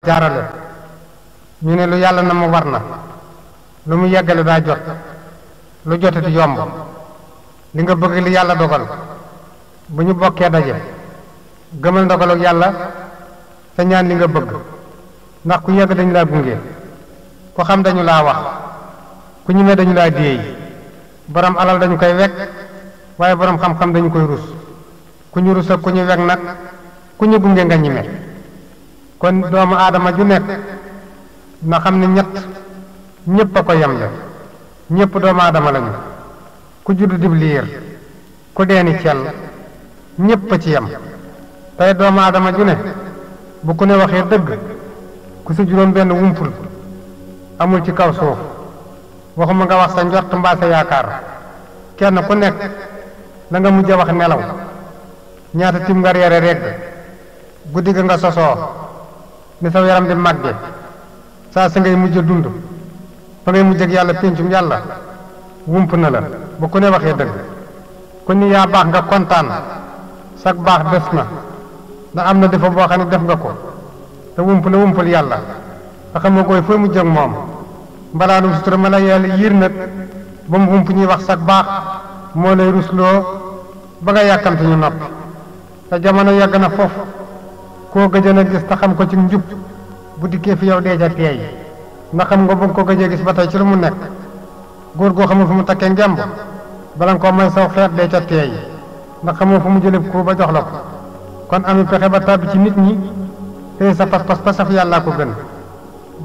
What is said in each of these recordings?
jaarale ñu ne lu yàlla na mu war na lu mu yeggale daa jot lu jotati yomb li nga bëgg li yàlla dogal bu ñu bokkee daje gëmal ndogalu yàlla te ñaan li nga bëgg ndax ku yegg dañu laa gunge ku xam dañu laa wax ku ñemee dañu laa déey borom alal dañu koy wekk waaye borom xam-xam dañu koy rus ku ñu rus ak ku ñu wekk nag ku ñu gunge nga ñime kon doomu aadama ju nekk na xam ne ñépp a ko yemle ñépp doomu aadama lañu ku juddu dib liir ku deeni cell ñépp a ci yem tey doomu aadama ju ne bu ku ne waxee dëgg ku si juróom benn wumpul amul ci kaw suuf waxuma nga wax sa njort mbaa sa yaakaar kenn ku nekk la nga mujj a wax nelaw ñaata tim nga reere regg guddi ga nga sosoo ni sa yaram di màgge saa si ngay mujj dund fa ngay mujj ak yàlla péncum yàlla wump na la bu ku ne waxee dëgg ku ni yaa baax nga kontaan sag baax des na ndax am na defa boo xam ne def nga ko te wump la wumpul yàlla te xam nga koy fooy mujj ak moom mbalaanum sutura ma la yàlla yiir nag ba mu wump ñuy wax sag baax moo lay rusloo ba nga yàkkamte ñu noppi te jamono yàgg na foofu koo gëjën a gis te xam ko ci njub bu dikkee fi yow dee ca teey ndax xam nga bëgg ko gëjee gis ba tey ci lu mu nekk góor goo xamul fu mu takkee ngemb bala nga ko may saw xeet dee ca teey ndax xamoo fu mu jëlee ko ba jox la ko kon ami pexe ba tàbbi ci nit ñi tey sa pas-pas pasaf yàllaa ko gën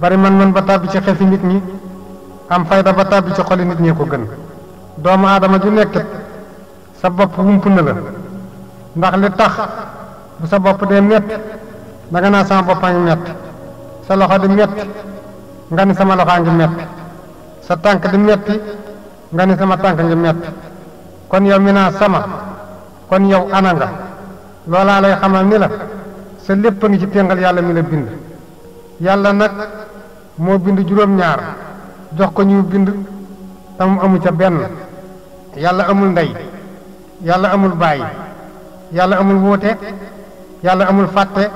bari man ba tàbbi ci xefi nit ñi am fayda ba tàbbi ci xoli nit ñi ko gën doomu aadama ju nekkit sa bopp wump na la ndax li tax bu sa bopp dee metti danga naa sama boppaa ngi metti sa loxo di metti nga ni sama loxaa ngi metti sa tànk di metti nga ni sama tànk ngi metti kon yow mi naa sama kon yow ana nga loolaa lay xamal ni la sa lépp a ngi ci téngal yàlla mi la bind yàlla nag moo bind juróom-ñaar jox ko ñu bind te mu amu ca benn yàlla amul ndey yàlla amul bàyyi yàlla amul wuute yàlla amul fàtte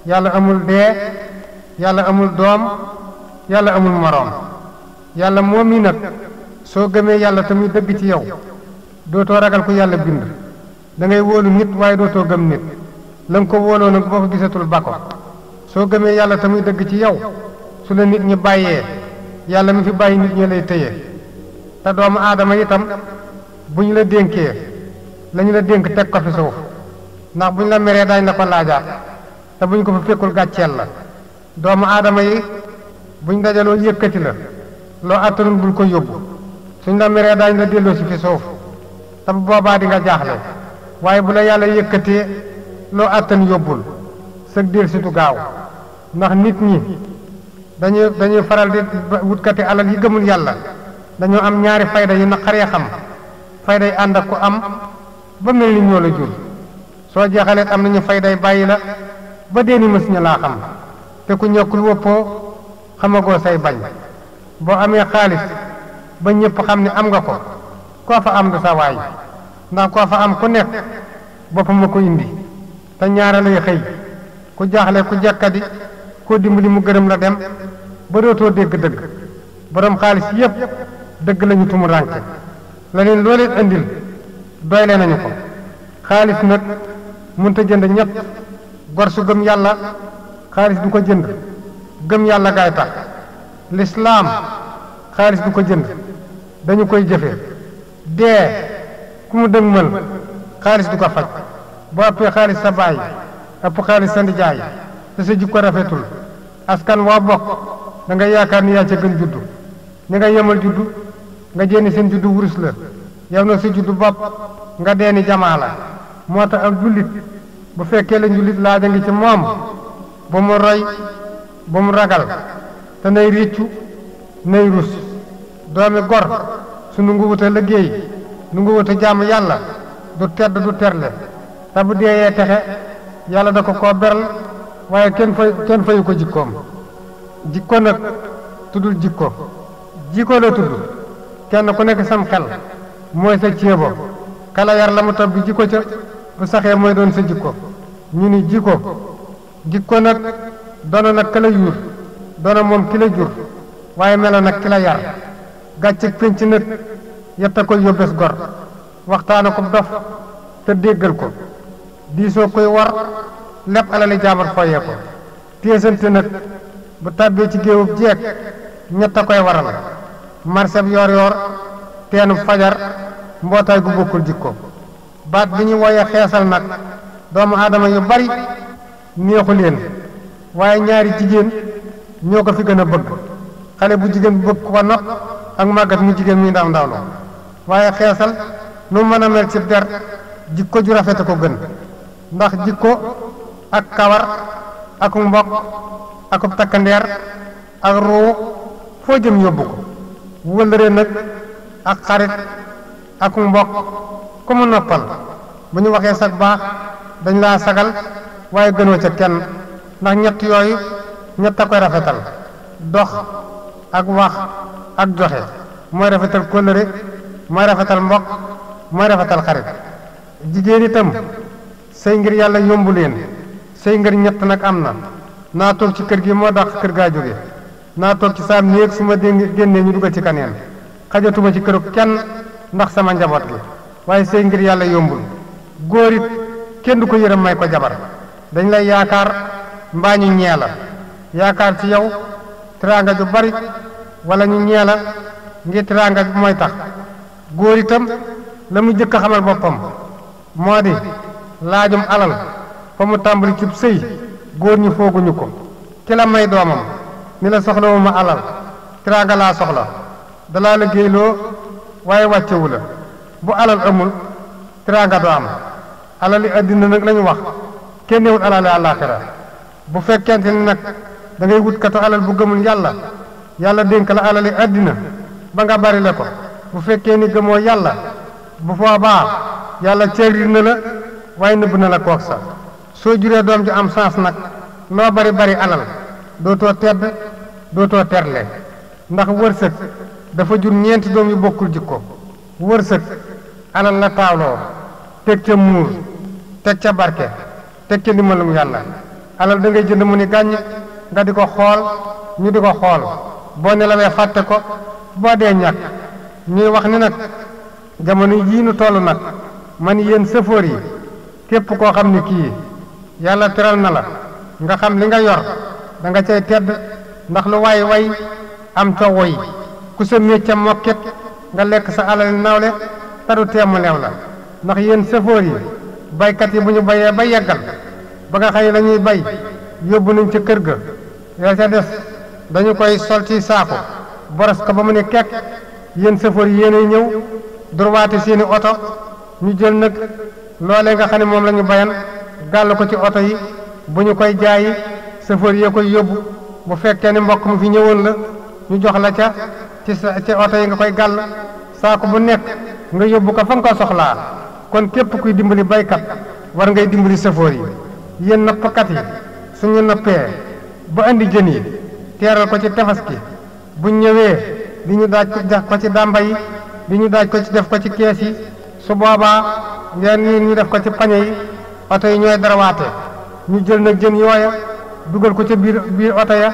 yàlla amul dee yàlla amul doom yàlla amul moroom yàlla moom mi nag soo gëmee yàlla te muy dëgg ci yow dootoo ragal ko yàlla bind da ngay wóolu nit waaye dootoo gëm nit la nga ko wóoloo nag boo ko gisatul ba ko soo gëmee yàlla te muy dëgg ci yow su la nit ñi bàyyee yàlla mi fi bàyyi nit ñi lay tëye te doomu aadama itam bu ñu la dénkee lañu la dénk teg ko fi suuf ndax bu ñu la meree daañu la ko laajaat te bu ñu ko fa fekkul gàcceel la doomu aadama yi bu ñu dajaloo yëkkati la loo attanul bul ko yóbbu suñ la meree daañu la delloo si fi suuf te bu boobaa di nga jaaxle waaye bu la yàlla yëkkatee loo attan yóbbul sëg del si du gaaw ndax nit ñi dañuy faral di wutkati alal yi gëmul yàlla dañoo am ñaari fayda yu naqaree xam fayday ànd ak ku am ba mel ni ñoo la jur soo jeexaleet am nañu fayday bàyyi la ba dee ni mës ña laa xam te ku ñokkul wëppoo xamagoo say bañ boo amee xaalis ba ñëpp xam ne am nga ko koo fa am du sa waay ndax koo fa am ku nekk boppam a ko indi te ñaara lay xëy ku jaaxle ku jekkadi koo dimbali mu gërëm la dem ba dootoo dégg dëgg borom xaalis yépp dëgg lañu tumu rànke la leen loo leen andil doyle nañu ko xaalis nag mënta jënd ñett gor su gëm yàlla xaalis du ko jënd gëm yàlla gaay tax lislaam xaalis du ko jënd dañu koy jëfe dee ku mu dëgmal xaalis du ko faj boo ëppee xaalis sa baay ëpp xaalis sa ndijaay te sa jikko rafetul askan waa bokk da nga yaakaar ni yaa ca gën juddu ni nga yemal juddu nga jénni seen juddu wurus la yow na sa juddu bopp nga deeni jamaa la moo tax ak jullit bu fekkee la njullit laaja ngi ci moom bu mu roy bu mu ragal te nay réccu nay rus doomi gor su nu ngu wuta liggéey nu ngu wuta jàmm yàlla du tedd du terle te bu deeyee texe yàlla da ko koo beral waaye kenn fayu ko jikkoom jikko nag tuddul jikko la tudd kenn ku nekk sam xel mooy sa ceebo kala yar la mu tab bi jikko ca bu saxee mooy doon sa jikko ñu ni jikko nag doona nag ki la yuur doona moom ki la jur waaye melo nag ki la yar gàcceeg pénc nag yetta koy yóbbes gor waxtaana ko dof te déggal ko diisoo koy war lépp alali jaamar foyee ko téesante nag bu tàbbee ci géewub jeeg ñett a koy waral marseb yoor yoor teenub fajar mbootaay gu bokkul jikko baat bi ñu woye xeesal nag doomu aadama yu bari neexu leen waaye ñaari jigéen ñoo ko fi gën a bëgg xale bu jigéen bu bëgg ko not ak màggat mu jigéen muy ndaw ndawlo waaye xeesal nu mën a mel ci der jikko ju rafete ko gën ndax jikko ak kawar ak mbokk akub takkandeer ak ruu foo jëm yóbbu ko wëllëre nag ak xarit ak mbokk ku mu noppal bu ñu waxee sag baax dañ laa sagal waaye gënoo ca kenn ndax ñett yooyu ñett a koy rafetal dox ak wax ak joxe mooy rafetal kóllëre mooy rafetal mbokk mooy rafetal xarit jigéen itam sëy ngir yàlla yombu leen sëy ngir ñett nag am na naa toog ci kër gi moo dàq kër gaa jóge naa toog ci saam néeg su ma génnee ñu dugg ci kaneen xajatuma ci këru kenn ndax sama njaboot gi waaye sëy ngir yàlla yombul góor it kenn du ko yërëm may ko jabar dañ lay yaakaar mbaa ñu ñee la yaakaar ci yow teraanga ju bari wala ñu ñee la ngir teraanga bi mooy tax góor itam la mu jëkk a xamal boppam moo di laajum alal fa mu tàmbali cib sëy góor ñi fooguñu ko ki la may doomam ni la soxlawuma alal teraanga laa soxla dalaa liggéeyloo waaye wàccewu la bu alal amul teraanga doo am alali àddina nag lañu wax kenn newul alali àllaaxira bu fekkente ni nag da ngay wut katu alal bu gëmul yàlla yàlla dénk la alali àddina ba nga bari le ko bu fekkee ni gëmoo yàlla bu boobaa yàlla ceerir na la waaye nëbb na la kook sa soo juree doom ju am sens nag loo bari bari alal dootoo tedd dootoo terle ndax wërsëg dafa jur ñeenti doom yu bokkul jikko wërsëg alal la taawloo teg ca muur teg ca barke teg ca ndimbalum yàlla alal da ngay jënd mu ni gàññ nga di ko xool ñu di ko xool boo nelawee fàtte ko boo dee ñàkk ñuy wax ni nag jamono yii nu toll nag man yéen sëfoor yi képp koo xam ni kii yàlla teral na la nga xam li nga yor da nga cay tedd ndax lu way way am ca woy ku sa mécca mokkit nga lekk sa alal nawle te du teemu leew la ndax yéen sëfoor yi baykat yi bu ñu bayee ba yeggal ba nga xëy la ñuy bay yóbbu nañ ca kër ga ya ca des dañu koy sol ci saako boros ko ba mu ne kekk yéen sëfoor yi yéenay ñëw durwaate seeni oto ñu jël nag loolee nga xam ne moom la ñu bayan gàll ko ci oto yi bu ñu koy jaayi sëfoor yee koy yóbbu bu fekkee ni mbokk mu fi ñëwoon la ñu jox la ca ci oto yi nga koy gàll saako bu nekk nga yóbbu ko fa nga ko soxlaa kon képp kuy dimbali baykat war ngay dimbali sëfoor yi yéen nappkat yi suñu nappee ba andi jën yi teeral ko ci tefas gi bu ñëwee di ñu daaj ko ci dàmba yi di ñu daaj ko ci def ko ci kees yi su boobaa ngeen ñu def ko ci pañe yi oto yi ñooy darawaate ñu jël nag jën yooya dugal ko ca biir oto ya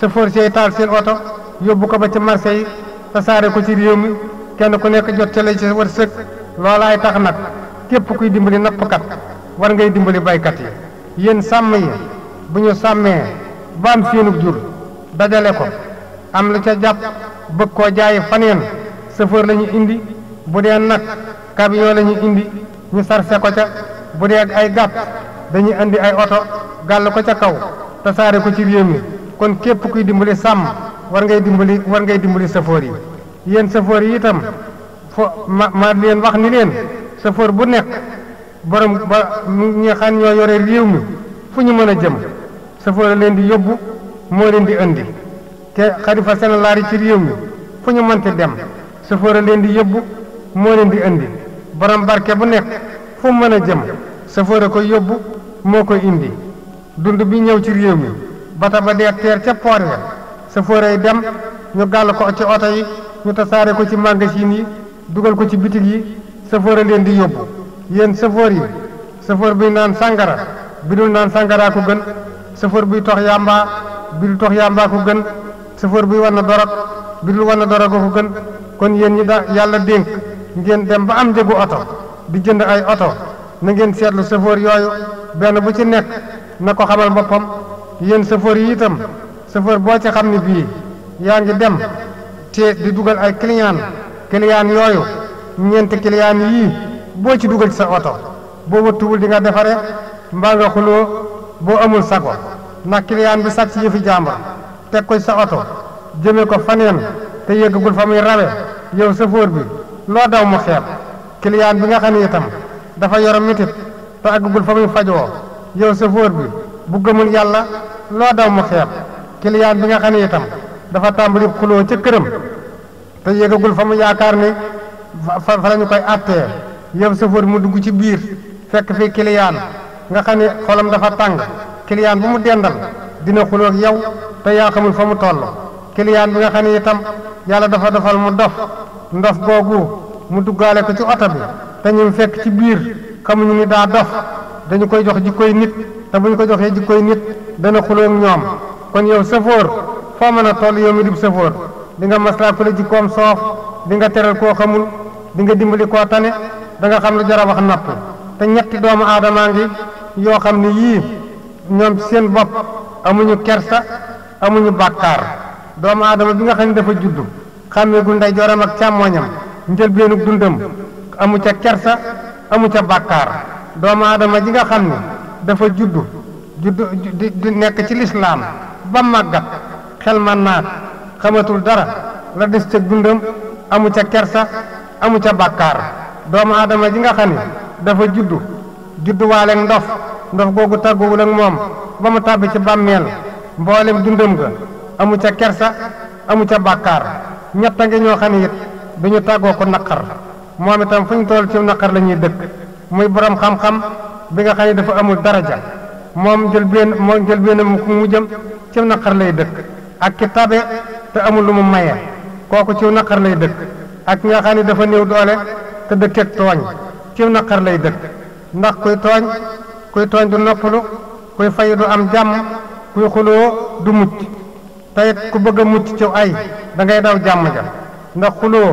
sëfoor si taal seen oto yóbbu ko ba ci marché yi tasaare ko ci réew mi kenn ku nekk jot ca lay ci wërsëg loolaay tax nag képp kuy dimbali nappkat war ngay dimbali baykat yi yéen sàmm yi bu ñu sàmmee ba am seenug jur dajale ko am lu ca jàpp bëgg koo jaayi faneen sëfoor la ñu indi bu dee nag camion la ñu indi ñu sarse ko ca bu dee ay gàtt dañuy indi ay oto gàll ko ca kaw tasaare ko ci réew mi kon képp kuy dimbali sàmm war ngay dimbali sëfoor yi yéen sëfoor yi itam ma leen wax ni leen sëfoor bu nekk borom ba ñi xam ñoo yore réew mi fu ñu mën a jëm sëfoor leen di yóbbu moo leen di indi te xalifa général yi ci réew mi fu ñu mënti dem sëfoor leen di yóbbu moo leen di indi borom barke bu nekk fu mu mën a jëm sëfoor a koy yóbbu moo koy indi dund bi ñëw ci réew mi bata ba dee teer ca poor ya sëfoor ay dem ñu gàll ko ci oto yi ñu tasaare ko ci magasin yi dugal ko ci bitig yi sëfoor a leen di yóbbu yéen sëfoor yi sëfoor bi naan sàngara bi dul naan sàngaraa ko gën chauffeur buy tox yamba bi dul tox yamba ko gën chauffeur buy wan na dorog bi dul wan na dorog ko gën kon yéen ñi da yàlla dénk ngeen dem ba am njëgu oto di jënd ay oto na ngeen seetlu chauffeur yooyu benn bu ci nekk na ko xamal boppam yéen chauffeur yi itam chauffeur boo ci xam ne bii yaa ngi dem te di dugal ay client yooyu ñeenti client yii boo ci dugal ci sa oto boo wëttuwul di nga defare mbaa nga xuloo boo amul sago ndax client bi sàcc yëfi jàmbur teg ko ci sa oto jëmee ko faneen te yëggagul fa muy rawe yow chauffeur bi loo daw mu xeeb client bi nga xam ne itam dafa yor mitit te àggagul fa muy fajoo yow chauffeur bi bu gëmul yàlla loo daw mu xeeb client bi nga xam ne itam dafa tàmbali xuloo ca këram te yëggagul fa mu yaakaar ni fa la ñu koy attee yow chauffeur bi mu dugg ci biir fekk fii client nga xam ne xolam dafa tàng client bu mu dendal dina xuloo ak yow te yaa xamul fa mu toll client bi nga xam ne itam yàlla dafa defal mu ndof googu mu duggaale ko ci oto bi te ñu fekk ci biir xamuñu ni daa dof dañu koy jox jikkoy nit te bu ñu ko joxee jikkoy nit dana xuloo ak ñoom kon yow chauffeur foo mën a toll yow mi di chauffeur di nga maslaa ku la jikkoom soof di nga teral koo xamul di nga dimbali koo tane da nga xam lu jar a wax noppi te ñetti doomu aadamaa ngi yoo xam ne yii ñoom ci seen bopp amuñu kersa amuñu bàkkaar doomu aadama bi nga xam ne dafa juddu xàmmeegul ndeyjooram ak càmmooñam njëlbeenug dundam amu ca kersa amu ca bàkkaar doomu aadama ji nga xam ne dafa juddu di nekk ci lislaam ba màggat xel man naat xamatul dara la des ca dundam amu ca kersa amu ca bàkkaar doomu aadama ji nga xam ne dafa judduwaaleeg ndof googu tàgguwul ak moom ba mu tàbbi ci bàmmeel mboolem dundam ga amu ca kersa amu ca bàkkaar ñett a ngi ñoo xam ne it duñu tàggoo ko naqar moom itam fu ñu toll ci naqar la ñuy dëkk muy borom xam-xam bi nga xam ne dafa amul daraja moom jël benn mu jëm ci naqar lay dëkk ak ki tabe te amul lu mu maye kooku ci naqar lay dëkk ak nga xam ne dafa néew doole te dëkkeeg tooñ ci naqar lay dëkk ndax kuy tooñ du noppalu kuy fay du am jàmm kuy xuloo du mucc te it ku bëgg a mucc ci ay da ngay daw jàmm ja ndax xuloo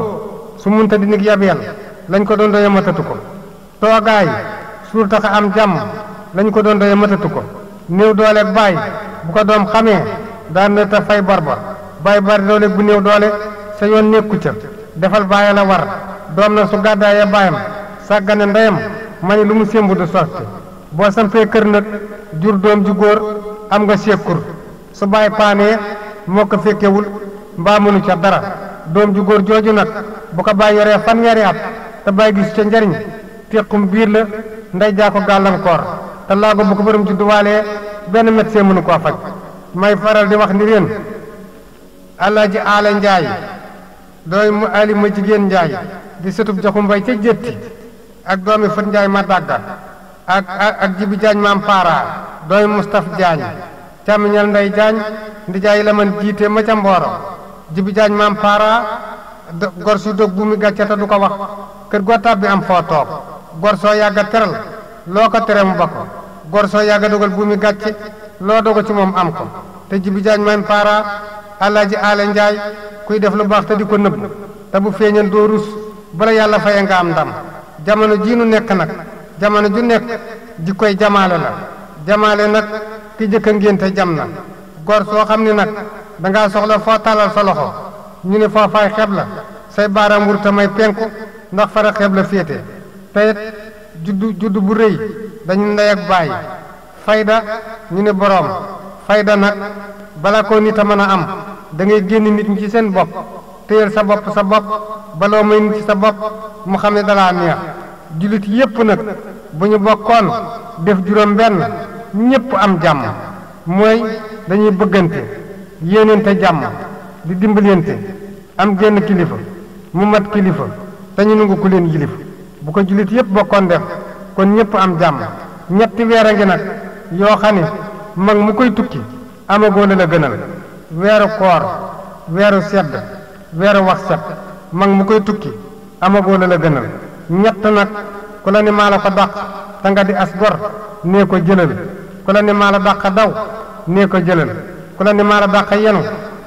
su munta di nig yabeel lañ ko doon doye matatu ko toogaay suur tax a am jàmm lañ ko doon doye matatu ko néew dooleeg baay bu ko doom xamee daan na te fay bor ba baay bari dooleeg bu néew doole sa yoon nekku ca defal baay la war doom na su gàddaayee baayam sàggane ndeyam ma ni lu mu sémbu du sotti boo sampee kër nag jur doom ju góor am nga sekkur su baay paanee moo ko fekkewul mbaa mënu ca dara doom ju góor jooju nag bu ko baay yoree fanweeri at te baay gisu ca njariñ téqum biir la ndey jaa ko gàllankoor te laago bu ko borom judduwaalee benn médecin mënu koo faj may faral di wax ni leen Alaaji Aale Njaay dooy mu ali ma jigéen Njaay di sëtub joxu mbay ca jétti ak doomi Fët Njaay ma dàgga ak Jibi Jaañ maam Paara doomi Mustaf Jaañ càmmiñal Ndey Jaañ ndi jaay la man jiite ma ca Mbooro Jibi Jaañ maam Paara gor su dog bu mi gàcce te du ko wax kër goo tàbbi am foo toog gor soo yàgga teral loo ko tere mu ba ko gor soo yàgga dogal bu mi gàcce loo dogo ci moom am ko te Jibi Jaañ maam Paara Alaaji Aale Njaay kuy def lu baax te di ko nëbb te bu feeñal doo rus bala yàlla faye nga am ndam jamono jii nu nekk nag jamono ju nekk jikkoy jamaale la jamaale nag ki jëkk a ngénte jam na gor soo xam ne nag dangaa soxla foo talal sa loxo ñu ne foo fay xeb la say baaraam wur te may penku ndax fara xeb la féete te it juddu bu rëy dañu ndey ak baay fayda ñu ne boroom fayda nag bala ko nit a mën a am da ngay génn nit ñi ci seen bopp téyel sa bopp baloo may nit ci sa bopp mu xam ne dalaa neex jullit yépp nag bu ñu bokkoon def juróom benn ñépp am jàmm mooy dañuy bëggante yéenante jàmm di dimbalante am génn kilifa mu mat kilifa te ñu nangu ku leen yilif bu ko jullit yépp bokkoon def kon ñépp am jàmm ñetti weer a ngi nag yoo xam ne mag mu koy tukki amagoo la gënal weeru koor weeru sedd weeru wax set mag mu koy tukki amagoo la gënal ñett nag ku la ne maa la ko dàq te nga di as gor nee ko jëlal ku la ne maa la dàq daw nee ko jëlal ku la ni maa la dàq yenu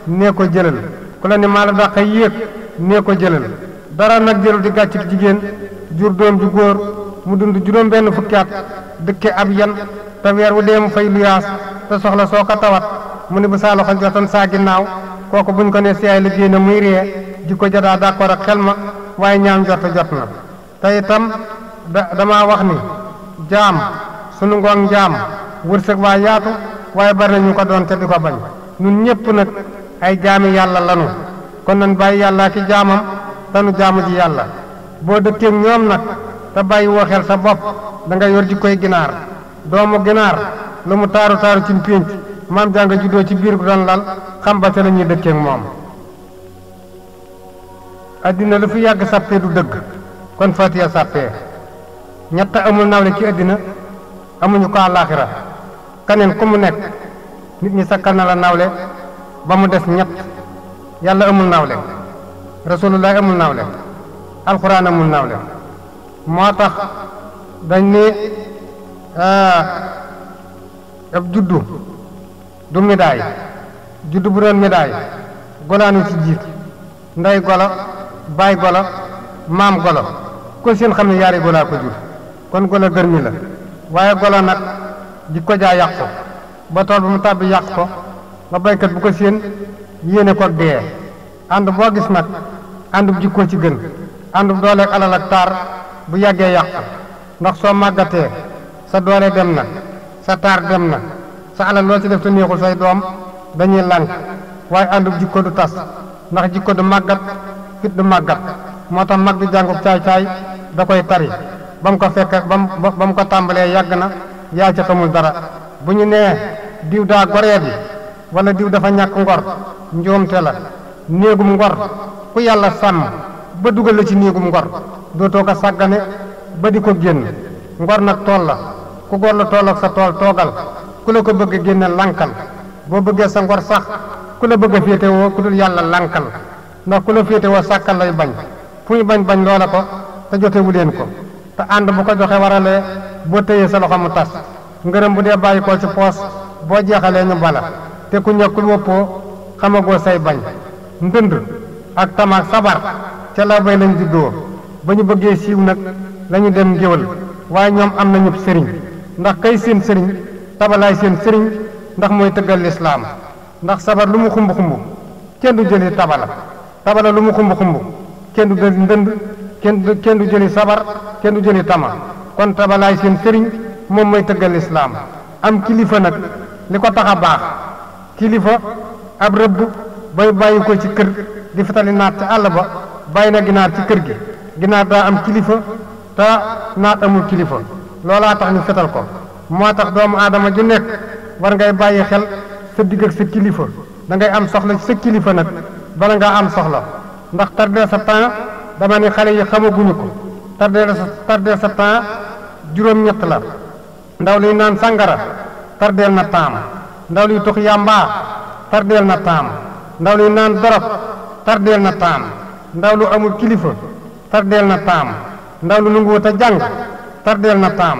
nee ko jëlal ku la ni maa la dàq yéeg nee ko jëlal dara nag jëlul di gàcc jigéen jur doom ju góor mu dund juróom benn fukki at dëkke ab yan te weer wu dee mu fay luyaas te soxla soo ko tawat mu ni bu saa loxo jotoon saa ginnaaw kooku buñ ko ne si ay liggéey na muy ree jikko jadaa d'accord ak xel ma waaye ñaam jot na te itam damaa wax ni jaam sunu ngoon njaam wërsëg waa yaatu waaye bari na ñu ko doon te di ko bañ ñun ñépp nag ay jaami yàlla lanu kon nañ bàyyi yàlla ki jaamam tanu jaamu ji yàlla boo dëkkeeg ñoom nag te bàyyi woo xel sa bopp da nga yor jikkoy ginaar doomu ginaar lu mu taaru taaru ci pénc maam jàng juddoo ci biir gu doon lal xam ba te la ñuy dëkkeeg moom addina lu fi yàgg sàppee du dëgg kon fatiya sàppee ñett amul nawle ci addina amuñu ko àllaaxira kaneen ku mu nekk nit ñi sakkal na la nawle ba mu des ñett yàlla amul nawle rasulullah amul nawle alxuraan amul nawle moo tax dañ ne ab juddu du médaille juddu bu doon médaille golaanu ci jiit ndey golo baay golo maam golo ko seen xam ne yaari golaa ko jur kon golo gërmi la waaye golo nag di ko jaa yàq ko ba tool ba mu tàbbi yàq ko ba baykat bu ko seen yéene ko dee ànd boo gis nag àndub jikkoo ci gën àndub dooleeg alal ak taar bu yàggee yàq ndax soo màggatee sa doole dem na sa taar dem na sa alal loo ci def te neexul say doom dañuy lànk waaye àndub jikko du tas ndax jikko du màggat fit du màggat moo tax mag bi jàngub caay-caay da koy tari ba mu ko fekk ba mu ko tàmbalee yàgg na yaa ca xamul dara bu ñu nee diw daa goree bi wala diw dafa ñàkk ngor njuumte la néegum ngor ku yàlla sàmm ba dugal la ci néegum ngor dootoo ko sàggane ba di ko génn ngor nag tool la ku gor la tool ak sa tool toogal ku la ko bëgg génne lankal boo bëggee sa ngor sax ku la bëgg a féetewoo ku dul yàlla lankal ndax ku la féetewoo sàkkal lay bañ fu ñu bañ loola ko te jotewu leen ko te ànd bu ko joxe waralee boo tëyee sa loxo mu tas ngërëm bu dee bàyyi ko ci poos boo jeexalee ñu bala te ku ñàkkul woppoo xamagoo say bañ ndënd ak tamaak sabar ca la bay lañ juddoo ba ñu bëggee siiw nag lañu dem ngéwal waaye ñoom am nañu sëriñ ndax kay seen sëriñ tabalaay seen sëriñ ndax mooy tëggal lislaam ndax sabar lu mu xumb xumb kenn du jëli tabala lu mu xumb xumb kenn du jëli ndënd kenn du jëli sabar kenn du jëli tama kon tabalaay seen sëriñ moom mooy tëggal lislaam am kilifa nag li ko tax a baax kilifa ab rëbb bay bàyyi ko ci kër di fitali naat ci àll ba bàyyi na ginaar ci kër gi ginaar daa am kilifa te naat amul kilifa loolaa tax ñu fetal ko moo tax doomu aadama ju nekk war ngay bàyyi xel sa digg ak sa kilifa da ngay am soxla ci sa kilifa nag bala ngaa am soxla ndax tardé sa temps dama ne xale yi xamaguñu ko tardé sa temps juróom-ñett la ndaw luy naan sangara tardeel na taam ndaw luy tux yàmbaa tardeel na taam ndaw luy naan dorog tardeel na taam ndaw lu amul kilifa tardeel na taam ndaw lu nanguwut a jàng tardeel na taam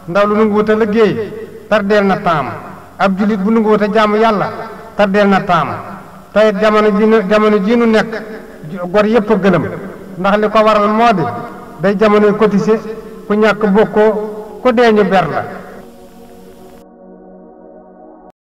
ndaw lu nanguwut a liggéey tardeel na taam ab julit bu nanguwut a jaamu yàlla tardeel na taam tey jamono ji nu nekk gor yépp a gëlëm ndax li ko waral moo di day jamonoy cotisé ku ñàkk bokkoo ku dee ñu ber la